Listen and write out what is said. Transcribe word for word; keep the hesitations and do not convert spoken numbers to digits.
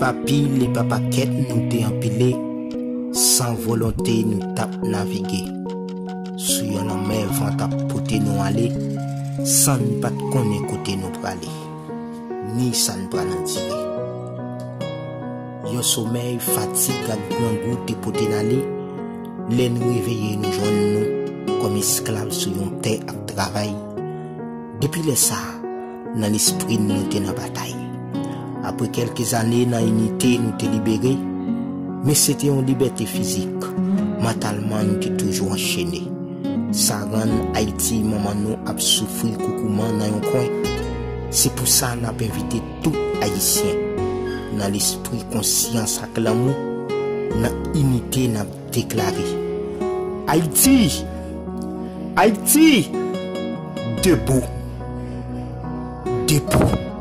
Pa pil e pa pakèt nou te anpile, san volonte nou t ap navige sou yon lanmè van t ap pote nou ale, san n pa t konnen kote nou prale, ni sa n pral andire. Yon somèy fatig ak grangou te pote n ale, lè n reveye nou jwenn nou kòm esklav sou yon tè ap travay. Depi lè sa a, nan lespri n nou te nan batay. Apre kèlke zane nan inite nou te libere, men se te yon libète fizik, mantalman nou te toujou anchene. Sa rann Ayiti manman nou ap soufri koukouman nan yon kwen. Se pou sa n ap envite tout Ayisyen, nan lespri konsyans ak lanmou, nan inite n ap deklare: Ayiti! Ayiti! Debou! Debou!